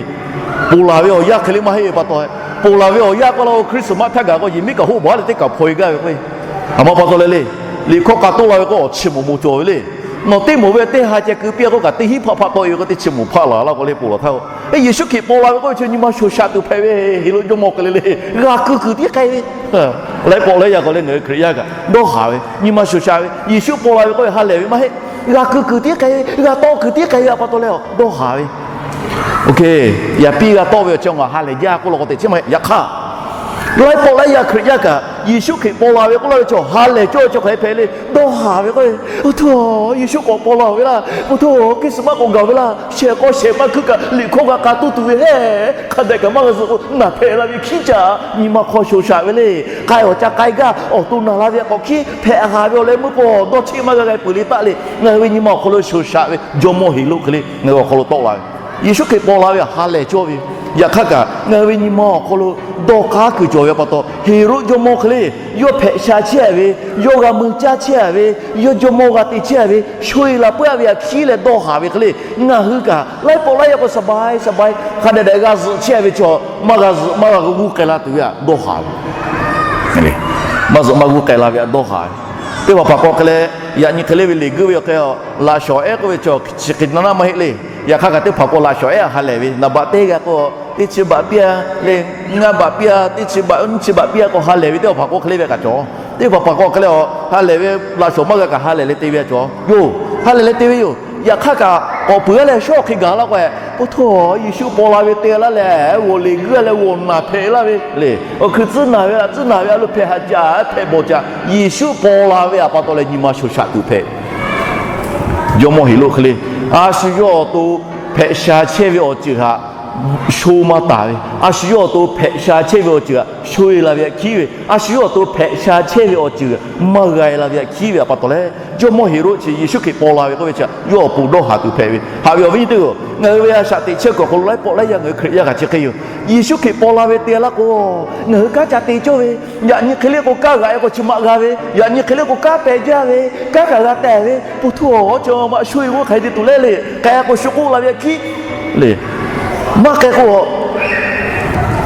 Ponˬ laˬ ve awˬ yanˇ hk'e le maˇ heˆ ve pa taw, ponˬ laˬ ve awˬ yanˇ k'oˆ laˇ k'o Christmas htaˇ gaˬ k'o yehˬ miˉ kaꞈ hoˆ baˬ leh teˇ kaˬ hpaw e gaˇ ve k'o, aˬ ma pa taw leh le, liꞈ hkawˇ k'a toˆ la ve k'o awˬ chi moˍ moˍ cawˬ ve le. Nawˬ teˇ moˍ ve teˇ ha ceh keu piˇ k'oˆ kaꞈ teˇ hinˉ hpaˆ hpaˆ tawˆ e ve k'o teˇ chi moˍ hpaˆ laˬ laˇ k'o le ponˬ laˬ htaˇ k'o, Yeˍsuˆ Hkriꞈ paw la ve k'oˆ ve chi nyi ma shawˍ shaꞈ tuˬ hpehꞈ ve, Heˍroˆ jawˇmawˇ hk'e le le, g'a keu kuiˬ tiˉ k'ai ve. Laiˉ pawˆ laiˉ yaˇ k'awꞈ leh ngaˬ hui Hkriꞈ yaˇ kaꞈ dawˇ haˍ ve, nyi ma shawˍ shaꞈ ve, Yeˍsuˆ paw la ve k'oˆ ve ha lehˬ ve maˇ heˆ. G'a keu kuiˬ tiˉ k'ai ve, g'a tawˆ kuiˬ tiˉ k'ai ve aꞈ pa taw leh dawˇ haˍ ve. Oˇ hk'e, yaꞈ piˇ g'a tawˆ ve awˬ chi ngaˬ ha lehˬ jaˇ k'oˆ law k'o teꞈ chiˉ maˇ heˆ. Yaꞈ hk'aˇ, laiˉ pawˆ laiˉ yaˇ Hkriꞈ yaˇ kaꞈ Yeˍsuˆ Hkriꞈ paw la ve k'oˆ laˇ ve chi ha lehˬ cawˇ ve chi hk'aˬ hk'e hpehꞈ le, dawˇ haˍ ve k'o, Oˇ htoˇ, Yeˍsuˆ k'awꞈ paw la ve laˇ, oˇ htoˇ, Christmas k'awꞈ gaˬ ve laˇ, shehˍ k'aw shehˍ maˇ hkuiˉ kaꞈ liꞈ hkawˇ g'a k'a toˆ tuˬ ve hehˉ, hk'a dehꞈ kaꞈ maˇ g'a zuhꞈ k'o naˬ hpehꞈ la ve hkiˉ caꞈ, nyi ma hk'aw shawˍ shaꞈ ve le. K'ai awˬ ca k'ai gaˇ, awˬ to naˬ la ve aꞈ k'awꞈ hkiˉ hpehꞈ haˍ ve awˬ leh meuˇ k'o dawˇ cheˆ maˇ g'a g'a peuˬ le taˆ le. Ngaˬ hui ve nyi ma awˬ hk'aw lo shawˍ shaꞈ ve Jawˇmawˇ Heˍroˆ hk'e le ngaˬ hui awˬ hk'aw lo tawˆ la ve. Yeˍsuˆ Hkriꞈ paw la ve htaꞈ ha lehˬ cawˇ ve, yaꞈ hk'aˇ kaꞈ ngaˬ hui ve nyi ma awˬ hk'aw lo dawˇ k'aˉ kuiˬ cawˬ ve aꞈ pa taw, Heˍroˆ jawˇmawˇ hk'e le, yawˇ hpehꞈ sha chehˇ ve, yawˇ g'a mui caˇ chehˇ ve, yawˇ jawˇmawˇ g'a te chehˇ ve, sho e la puiˉ a ve aꞈ hkiˉ leh dawˇ haˍ ve hk'e le, ngaˬ hui kaꞈ laiˉ pawˆ laiˉ yaˇ k'o saˍbai saˍbai hk'a dehꞈ dehꞈ g'a zuhꞈ chehˇ ve chaw, maˇ g'a zuhꞈ maˇ g'a g'uˇ k'ai la tuˬ ve aꞈ dawˇ haˍ ve, maˇ zuhꞈ maˇ g'uˇ k'ai la ve aꞈ dawˇ haˍ ve. Teˇ hpaˍ hpaˍ k'o hk'e leh, yaꞈ nyi hk'e le ve leˬ guiˇ ve awˬ hk'e, laꞈ shawˍ ehˉ k'oˆ ve chaw chi hk'e na naˉ maˇ heˆ le. Yaꞈ hk'aˇ kaꞈ teˇ hpaˍ k'o laꞈ shawˍ ehˉ aꞈ ha lehˬ ve, naˍ baꞈ teˇ g'a k'o teˇ chi baꞈ piˇ a le, ngaˇ baꞈ piˇ a, teˇ chi baꞈ nyiˇ chi baꞈ piˇ a k'o ha lehˬ ve teˇ hpaˍ hpaˍ k'o hk'e le ve kaꞈ cawˬ. Teˇ hpaˍ hpaˍ k'o hk'e le, ha lehˬ ve laꞈ shawˍ maˇ g'a kaꞈ ha lehˬ leh te ve a cawˬ yoˬ. Ha lehˬ leh te ve yoˬ. Yaꞈ hk'aˇ kaꞈ k'awꞈ peuˬ a leh shawˉ hk'e gaˬ laˇ k'o, Oˇ htoˇ, Yeˍsuˆ paw la ve te laˇ leh g'awˬ leˬ guiˇ a leh g'awˬ naˬ hpehꞈ laˇ ve le. Awˬ hkui tcuhˉ naˬ ve laˇ, tcuhˉ naˬ ve a lo hpehꞈ haꞈ ca hpehꞈ bawˬ ca, Yeˍsuˆ paw la ve aꞈ pa taw leh nyi ma shawˍ shaꞈ tuˬ hpehꞈ Jawˇmawˇ Heˍroˆ hk'e le, a shu yawˇ awˬ to hpehꞈ sha chehˇ ve awˬ ceuˬ htaꞈ sho maˇ taˍ ve, a shu yawˇ awˬ to hpehꞈ sha chehˇ ve awˬ ceuˬ htaꞈ sho e la ve aꞈ hkiˉ ve, a shu yawˇ awˬ to hpehꞈ sha chehˇ ve awˬ ceuˬ maˇ g'a e la ve aꞈ hkiˉ ve aꞈ pa taw leh, Jawˇmawˇ Heˍroˆ chi Yeˍsuˆ Hkriꞈ paw la ve k'oˆ ve chi yawˇ awˬ pon dawˇ haˍ tuˬ hpehꞈ ve. Haꞈ ve awˬ viˉ nyi teˇ-oˬ, ngaˬ hui ve a shaꞈ teꞈ chehˇ kuiˬ awˬ hk'aw lo laiˉ pawˆ laiˉ yaˇ ngaˬ hui Hkriꞈ yaˇ kaꞈ chi hk'e yoˬ. Yeˍsuˆ Hkriꞈ paw la ve te laˇ k'o, ngaˬ hui kanˉ ca te cawˇ ve, yaꞈ nyi hk'e le k'o kanˉ g'a e k'o chi maꞈ g'a ve, yaꞈ nyi hk'e le k'o kanˉ peh jaˇ ve, kanˉ kaꞈ g'a tehˬ ve, po htuˇ awˬ chi maꞈ sho e k'o hk'aˬ hk'e te tuˬ le le, k'ai k'o shu k'oˆ la ve aꞈ hkiˉ le. Maˇ k'ai k'o,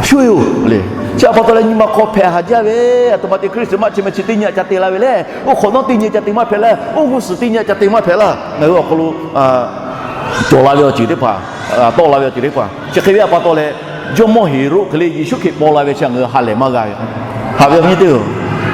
shu e-oˬ le. Chi aꞈ pa taw leh nyi ma hk'aw hpehꞈ haˍ jaˇ ve, aˬ htoꞈ ma te Christmas chi ma chi teˇ nyi aꞈ ca te la ve le. Oˇ hk'awꞈ nawˉ teˇ nyi ca te maˇ hpehꞈ laˇ, oˇ g'uˇ suhˍ teˇ nyi ca te maˇ hpehꞈ laˇ. Ngaˬ hui awˬ hk'aw lo cawˬ la ve awˬ ceuˬ teˇ hpaˍ, tawˆ la ve awˬ ceuˬ teˇ hpaˍ chi hk'e ve aꞈ pa taw leh, Jawˇmawˇ Heˍroˆ hk'e le Yeˍsuˆ Hkriꞈ paw la ve chi ngaˬ hui ha lehˬ maˇ g'a ve. Haꞈ ve awˬ viˉ nyi teˇ-oˬ,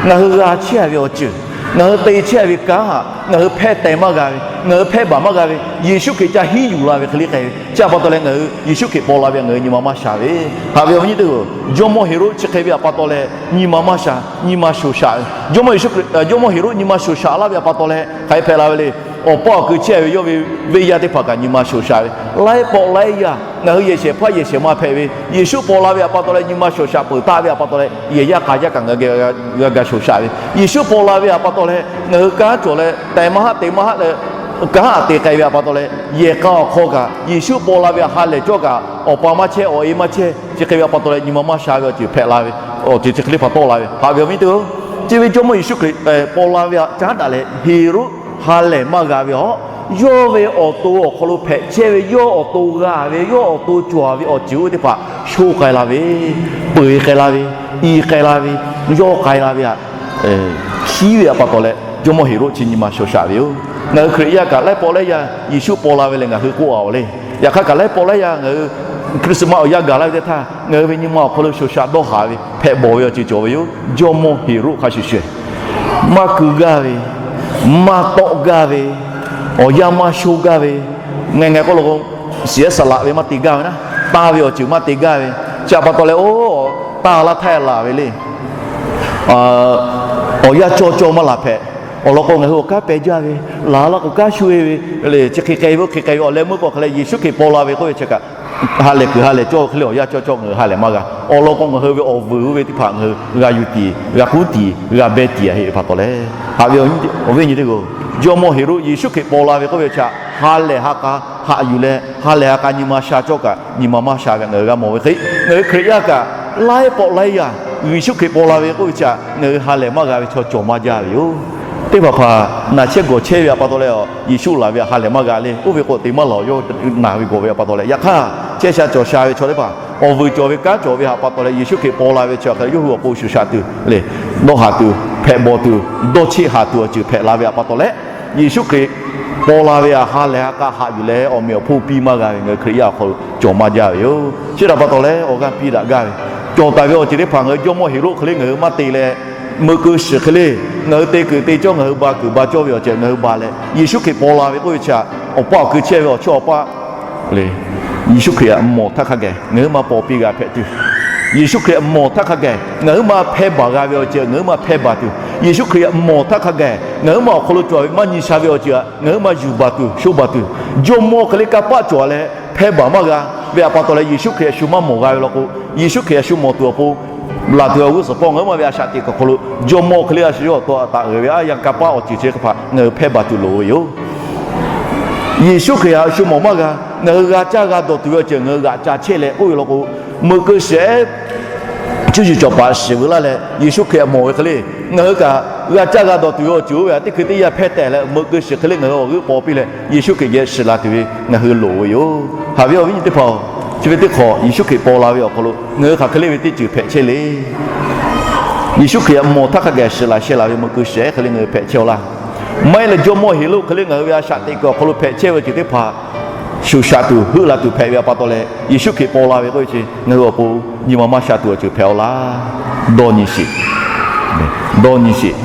ngaˬ hui g'a chehˇ ve awˬ ceuˬ, ngaˬ hui te chehˇ ve kanˉ htaꞈ ngaˬ hui hpehˇ teh maˇ g'a ve, ngaˬ hui hpehˇ baˬ maˇ g'a ve, Yeˍsuˆ Hkriꞈ ca hiˉ yuˬ la ve hk'e le k'ai ve. Chi aꞈ pa taw leh ngaˬ hui Yeˍsuˆ Hkriꞈ paw la ve ngaˬ hui nyi ma maˇ sha ve. Haꞈ ve awˬ viˉ nyi teˇ-oˬ, Jawˇmawˇ Heˍroˆ chi hk'e ve aꞈ pa taw leh nyi ma maˇ sha, nyi ma shoˍ shaꞈ ve. Jawˇmawˇ Yeˍsuˆ Hkriꞈ, Jawˇmawˇ Heˍroˆ nyi ma shoˍ shaꞈ laˇ ve aꞈ pa taw leh hk'aˬ hk'e hpehꞈ la ve le. Awˬ paˇ awˬ kui chehˇ ve yawˇ ve venˇ yaˇ teˇ hpaˍ kaꞈ nyi ma shoˍ shaꞈ ve. Laiˉ pawˆ laiˉ yaˇ ngaˬ hui yehˬ shehˍ hpaˇ yehˬ shehˍ ma hpehꞈ ve, Yeˍsuˆ paw la ve aꞈ pa taw leh nyi ma shoˍ shaꞈ peuˬ taˍ ve aꞈ pa taw leh yehˬ yaˇ k'a yaˇ kaꞈ ngaˬ g'a ga shoˍ shaꞈ ve. Yeˍsuˆ paw la ve aꞈ pa taw leh ngaˬ hui kanˉ cawˬ leh tehꞈ maˇ haˆ te maˇ haˆ leh kanˉ aꞈ te k'ai ve aꞈ pa taw leh yehˬ k'a awˬ hk'aw kaꞈ Yeˍsuˆ paw la ve aꞈ ha lehˬ cawˇ kaꞈ awˬ pa maˇ chehˇ awˬ e maˇ chehˇ chi hk'e ve aꞈ pa taw leh nyi ma maˇ sha ve awˬ ceuˬ hpehꞈ la ve, awˬ ceuˬ chi hk'e le hpaˍ tawˆ la ve. Haꞈ ve awˬ viˉ teˇ-oˬ, chi ve Jawˇmawˇ Yeˍsuˆ Hkriꞈ paw la ve aꞈ caˉ daꞈ leh Heˍroˆ ha lehˬ maˇ g'a ve awˬ, yawˇ ve awˬ to awˬ hk'aw lo hpehꞈ chehˇ ve, yawˇ awˬ to g'a ve, yawˇ awˬ to cawˬ ve awˬ ceuˬ oˇ teˇ hpaˍ shoˆ k'ai la ve, peu eˬ k'ai la ve, i k'ai la ve, yawˇ k'ai la ve aꞈ, hkiˉ ve aꞈ pa taw leh Jawˇmawˇ Heˍroˆ chi nyi ma shaw shaꞈ ve yoˬ. Ngaˬ hui Hkriꞈ yaˇ kaꞈ laiˉ pawˆ laiˉ yaˇ Yeˍsuˆ paw la ve lehˬ ngaˬ hui k'oˆ a awˬ le. Yaꞈ hk'aˇ kaꞈ laiˉ pawˆ laiˉ yaˇ ngaˬ hui Christmas awˬ yanˇ gaˬ laˇ ve teˇ htaˇ ngaˬ hui ve nyi ma awˬ hk'aw lo shoˍ shaꞈ dawˇ haˍ ve hpehꞈ bawˬ ve awˬ ceuˬ cawˬ ve yoˬ. Jawˇmawˇ Heˍroˆ hk'a shuˍ shuˍ maˇ kuˬ gaˇ ve, maˇ tawˆ gaˇ ve, awˬ yanˇ maˇ sho gaˇ ve, ngaˬ ngaˬ k'oˆ lo k'o, shiˍ ehˉ saˍ laꞈ ve maˇ te gaˇ ve naˉ, tanˇ ve awˬ ceuˬ maˇ te gaˇ ve, chi aꞈ pa taw leh oˇ tanˇ laˇ htaˇ laˬ ve le. Awˬ yanˇ cawˇ cawˇ maˇ laˬ hpehꞈ. Awˬ lawn k'o ngaˬ hui awˬ kanˉ peh jaˇ ve, laˬ laˇ k'o kanˉ shu-e ve, chi hk'e k'ai ve oˇ hk'e k'ai ve awˬ leh meuˇ k'o hk'aˬ leh Yeˍsuˆ Hkriꞈ paw la ve k'oˆ ve chi kaꞈ, ha lehˬ kuiˬ ha lehˬ cawˇ ve hk'e le awˬ yanˇ cawˇ cawˇ ngaˬ hui ha lehˬ maˇ g'a. Awˬ lawn k'o ngaˬ hui ve awˬ vuiˬ oˇ ve teˇ hpaˍ ngaˬ hui g'a yuˬ tiˍ, g'a kuˉ tiˍ, g'a beh tiˍ a heˆ ve pa taw leh, haꞈ ve awˬ viˉ nyi teˇ g'aˇ, Jawˇmawˇ Heˍroˆ Yeˍsuˆ Hkriꞈ paw la ve k'oˆ ve chi htaꞈ ha lehˬ ha k'a haꞈ yuˬ leh ha lehˬ ha k'a nyi ma sha cawˇ kaꞈ nyi ma maˇ sha ve ngaˬ hui g'a mawˬ ve hk'e, ngaˬ hui Hkriꞈ yaˇ kaꞈ laiˉ pawˆ laiˉ yaˇ Yeˍsuˆ Hkriꞈ paw la ve k'oˆ ve chi htaꞈ ngaˬ hui ha lehˬ maˇ g'a ve chaw cawˬ maˇ jaˇ ve yoˬ. Teˇ hpaˍ hpaˍ naˬ chehˇ gawˬ chehˇ ve aꞈ pa taw leh, Yeˍsuˆ laˬ ve htaꞈ ha lehˬ maˇ g'a le. Oˇ ve k'o te maˇ laˬ, yawˇ naˬ ve gawˬ ve aꞈ pa taw leh. Yaꞈ hk'aˇ chehˇ sha cawˬ sha ve chaw teˇ hpaˍ awˬ vuiˬ cawˬ ve kanˉ cawˬ ve htaꞈ pa taw leh Yeˍsuˆ Hkriꞈ paw la ve chi hk'e yawˇ hui awˬ pon shuˍ shaꞈ tuˬ le, dawˇ haˍ tuˬ, hpehꞈ bawˬ tuˬ, dawˇ cheˆ haˍ tuˬ awˬ ceuˬ hpehꞈ la ve aꞈ pa taw leh, Yeˍsuˆ Hkriꞈ paw la ve htaꞈ ha lehˬ ha k'a haꞈ yuˬ leh awˬ meꞈ awˬ hponˇ piˇ maˇ g'a ve ngaˬ hui Hkriꞈ yaˇ awˬ hk'aw lo cawˬ maˇ jaˇ ve yoˬ. Chi htaꞈ pa taw leh awˬ g'aˇ piˇ daꞈ gaˇ ve, cawˬ taˍ ve awˬ ceuˬ teˇ hpaˍ ngaˬ hui Jawˇmawˇ Heˍroˆ hk'e le ngaˬ hui maˇ te leh, meuꞈ keu shiˍ hk'e le ngaˬ hui te kuiˬ te cawˇ, ngaˬ hui ba kuiˬ ba cawˇ ve awˬ ceuˬ ngaˬ hui ba leh, Yeˍsuˆ Hkriꞈ paw la ve k'oˆ ve chi htaꞈ awˬ paˇ awˬ kui chehˇ ve awˬ chawˇ awˬ paˇ le, Yeˍsuˆ Hkriꞈ htaꞈ mawˬ htaˇ hk'a gaˬ ngaˬ hui maˇ paw piˇ g'a hpehꞈ tuˬ, Yeˍsuˆ Hkriꞈ htaꞈ mawˬ htaˇ hk'a gaˬ ngaˬ hui maˇ hpehˇ baˬ g'a ve awˬ ceuˬ ngaˬ hui maˇ hpehˇ baˬ tuˬ, Yeˍsuˆ Hkriꞈ htaꞈ mawˬ htaˇ hk'a gaˬ ngaˬ hui maˇ awˬ hk'aw lo cawˬ ve maˇ nyi sha ve awˬ ceuˬ htaꞈ ngaˬ hui maˇ yuˬ baˬ tuˬ sho baˬ tuˬ, Jawˇmawˇ hk'e le kanˇ paˆ cawˬ leh hpehˇ baˬ maˇ g'a ve aꞈ pa taw leh Yeˍsuˆ Hkriꞈ a shu maˇ mawˬ g'a ve law k'o, Yeˍsuˆ Hkriꞈ a shu mawˬ tuˬ awˬ pon laˬ tuˬ ve awˬ g'uˇ suhˍ pawˆ ngaˬ hui maˇ ve a shaꞈ teꞈ kuiˬ awˬ hk'aw lo Jawˇmawˇ hk'e le a shu yawˇ awˬ to taꞈ g'euˬ ve aˉ yanˇ kanˇ paˆ awˬ ceuˬ chi hk'e hpaꞈ ngaˬ hui hpehˇ baˬ tuˬ loˍ ve yoˬ. Yeˍsuˆ Hkriꞈ htaꞈ a shu mawˬ maˇ g'a, ngaˬ hui g'a caˇ g'a dawˬ tuˬ ve awˬ ceuˬ ngaˬ hui g'aꞈ ca chehˇ leh k'oˆ ve law k'o, meuꞈ keu shiˍ ehˉ cuˇ yiˍ cawˬ paˍ shiˍ veu laˇ leh Yeˍsuˆ Hkriꞈ htaꞈ mawˬ ve hk'e le, ngaˬ hui kaꞈ g'a caˇ g'a dawˬ tuˬ ve awˬ ceuˬ oˇ ve htaꞈ teˇ hkui teˇ yanˇ hpehˇ tehꞈ leh meuꞈ keu shiˍ hk'e le ngaˬ hui awˬ g'euˆ paw piˇ leh Yeˍsuˆ Hkriꞈ geh shiˍ la tuˬ ve ngaˬ hui loˍ ve yoˬ. Haꞈ ve awˬ viˉ nyi teˇ hpaˍ-oˬ, chi ve teˇ hk'awꞈ Yeˍsuˆ Hkriꞈ paw la ve awˬ hk'aw lo ngaˬ hui hk'aˬ hk'e le ve teˇ ceuˬ hpehꞈ chehˇ le. Yeˍsuˆ Hkriꞈ htaꞈ mawˬ htaˇ hk'a gaˬ shiˍ laˬ sheh laˬ ve meuꞈ keu shiˍ ehˉ hk'e le ngaˬ hui hpehꞈ chehˇ-aw laˇ. Maˇ heˆ leh Jawˇmawˇ Heˍroˆ hk'e le ngaˬ hui ve a shaꞈ teꞈ kuiˬ awˬ hk'aw lo hpehꞈ chehˇ ve awˬ ceuˬ teˇ hpaˍ shuˍ shaꞈ tuˬ heuˆ la tuˬ hpehꞈ ve aꞈ pa taw leh Yeˍsuˆ Hkriꞈ paw la ve k'oˆ ve chi ngaˬ hui awˬ pon nyi ma maˇ sha tuˬ awˬ ceuˬ hpehꞈ-aw laˇ. Dawˇ nyi sheˍ. Dawˇ nyi sheˍ.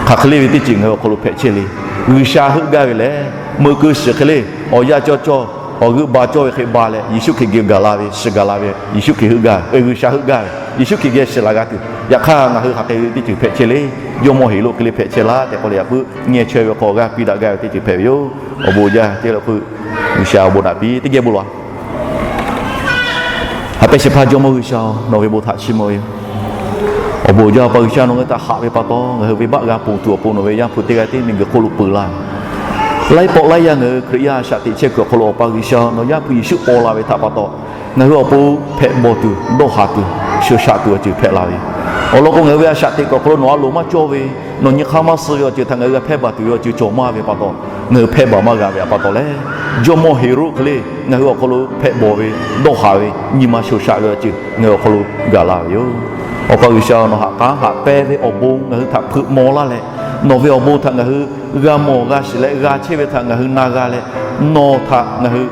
Hk'aˬ hk'e le ve teˇ ceuˬ ngaˬ hui awˬ hk'aw lo hpehꞈ chehˇ le. G'uiˬsha heuˆ gaˇ ve lehˬ, meuꞈ keu shiˍ hk'e le awˬ yanˇ cawˇ cawˇ, awˬ g'euˆ ba cawˇ ve hk'e ba leh Yeˍsuˆ Hkriꞈ geh gaˬ la ve, shiˍ gaˬ la ve, Yeˍsuˆ Hkriꞈ heuˆ gaˇ ve, G'uiˬsha heuˆ gaˇ ve, Yeˍsuˆ Hkriꞈ geh shiˍ laˬ g'a tuˬ. Yaꞈ hk'aˇ ngaˬ hui hk'aˬ hk'e ve teˇ ceuˬ hpehꞈ chehˇ le. Jawˇmawˇ Heˍroˆ hk'e le hpehꞈ chehˇ laˇ tehꞈ k'oˆ leh yaꞈ puiˉ ngeh chaweh ve hk'aw g'aˇ piˇ daꞈ gaˇ ve teˇ ceuˬ hpehꞈ ve yoˬ. Awˬ bon jaˇ te leh k'o, G'uiˬsha awˬ bon naꞈ piˇ teˇ geh bon lawˬ. Haꞈ pehnˇ shehˍ hpaˇ Jawˇmawˇ G'uiˬsha-oˬ, nawˬ ve bon htaꞈ chiˇ mvuh ve yoˬ. Awˬ bon jaˇ, Awˬ pa G'uiˬsha, nawˬ ngaˬ hui htaꞈ haꞈ ve pa taw ngaˬ hui venˇbaˆ g'a ponˬ tuˬ awˬ pon nawˬ ve Yaˇ hpu teˇ g'aˇ tiˉ miˬguiˬ hk'oˆ lo peuˬ laˇ ve, laiˉ pawˆ laiˉ yaˇ ngaˬ hui Hkriꞈ yaˇ a shaꞈ teꞈ chehˇ kuiˬ awˬ hk'aw lo Awˬ pa G'uiˬsha nawˬ Yaˇ hpu Yeˍsuˆ paw la ve htaꞈ pa taw, ngaˬ hui awˬ pon hpehꞈ bawˬ tuˬ, dawˇ haˍ tuˬ, shuˍ shaꞈ tuˬ awˬ ceuˬ hpehꞈ la ve yoˬ. Awˬ lawn k'o, ngaˬ hui ve a shaꞈ teꞈ kuiˬ awˬ hk'aw lo nawˬ a loˍ maˇ cawˇ ve, nawˬ nyi hk'aˇ maˇ suh ve awˬ ceuˬ htaꞈ ngaˬ hui g'a hpehˇ baˬ tuˬ ve awˬ ceuˬ cawˬ maˇ ve pa taw, ngaˬ hui hpehˇ baˬ maˇ g'a ve htaꞈ pa taw leh, Jawˇmawˇ Heˍroˆ hk'e le ngaˬ hui awˬ hk'aw lo hpehꞈ bawˬ ve, dawˇ haˍ ve, nyi ma shuˍ shaꞈ ve awˬ ceuˬ ngaˬ hui awˬ hk'aw lo gaˬ la ve yoˬ. Awˬ pa G'uiˬsha, nawˬ haꞈ k'aˉ haꞈ pehnˇ ve awˬ bon ngaˬ hui htaꞈ hpeuꞈ maw laˇ leh, nawˬ ve awˬ bon htaꞈ ngaˬ hui g'a mawˬ g'a shiˍ leh g'a chehˇ ve htaꞈ ngaˬ hui na g'a leh, nawˬ htaꞈ ngaˬ hui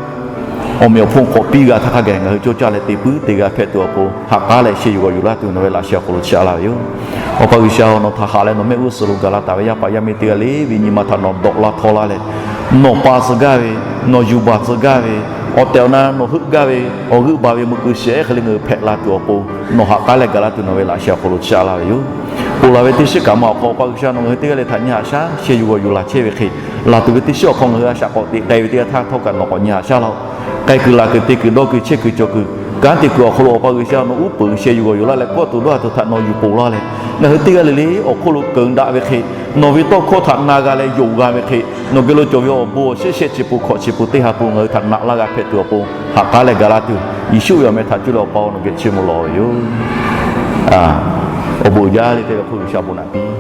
awˬ meꞈ awˬ hponˇ k'awꞈ piˇ g'a htaˇ hk'a gaˬ ngaˬ hui cawˇ caˇ leh te puiˉ te g'a hpehꞈ tuˬ awˬ pon haꞈ k'aˉ leh sheh yuˬ g'awˬ yuˬ laˇ tuˬ nawˬ ve laꞈ sheh awˬ hk'aw lo chiˇ aꞈ laˇ ve yoˬ. Awˬ pa G'uiˬsha, nawˬ htaꞈ haꞈ leh nawˬ mehˆ g'uˇ suhˍ lo gaˬ la taˍ ve yaˇ paˍ yaˇ miˇ teˇ g'aˇ le ve nyi ma htaꞈ nawˬ dawꞈ la htaw laˇ leh, nawˬ pa tcuh gaˇ ve, nawˬ yuˬ baˬ tcuh gaˇ ve, awˬ tehˬ awˬ na nawˬ heuˆ gaˇ ve, awˬ g'euˆ ba ve meuꞈ keu shiˍ ehˉ hk'e le ngaˬ hui hpehꞈ la tuˬ awˬ pon nawˬ haꞈ k'aˉ leh gaˬ laˇ tuˬ nawˬ ve laꞈ sheh awˬ hk'aw lo chiˇ aꞈ laˇ ve yoˬ. Ponˬ laˬ ve teˇ shiˉ kaꞈ ma awˬ hk'aw Awˬ pa G'uiˬsha, nawˬ ngaˬ hui teˇ g'aˇ le htaꞈ nyi haꞈ shaˉ sheh yuˬ g'awˬ yuˬ laˬ chehˇ ve hk'e, laˬ tuˬ ve teˇ shiˉ awˬ hk'aw ngaˬ hui a shaꞈ k'awꞈ teꞈ k'ai ve teˇ g'aˇ htaˇ htawˇ kaꞈ nawˬ k'awꞈ nyi haꞈ shaˉ laˇ-oˆ. K'ai kuiˬ laˬ kuiˬ te kuiˬ dawˇ kuiˬ chehˇ kuiˬ cawˬ kuiˬ kanˉ te kuiˬ awˬ hk'aw lo Awˬ pa G'uiˬsha nawˬ uˉ peunˍ sheh yuˬ g'awˬ yuˬ laˇ leh kawˆ tuˬ dawˇ haˍ tuˬ htaꞈ nawˬ yuˬ ponˬ laˇ leh, ngaˬ hui teˇ g'aˇ le le awˬ hk'oˆ lo keunˍ daꞈ ve hk'e, nawˬ ve tawˇ hkawˇ htaꞈ na g'a leh yonˍ g'a ve hk'e, nawˬ geh lo cawˬ ve awˬ bon awˬ shehˆ shehˆ chi peuˬ hkawꞈ chi peuˬ teˇ ha peuˬ ngaˬ hui htaꞈ naꞈ laˇ g'a hpehꞈ tuˬ awˬ pon haꞈ k'aˉ leh gaˬ laˇ tuˬ, Yeˍsuˆ ve awˬ meh htaꞈ cuˇ leh Awˬ pa-oˬ, nawˬ geh chiˇ mvuh lawˬ ve yoˬ. Awˬ bon jaˇ le te ve hk'oˆ G'uiˬsha bon naꞈ piˇ.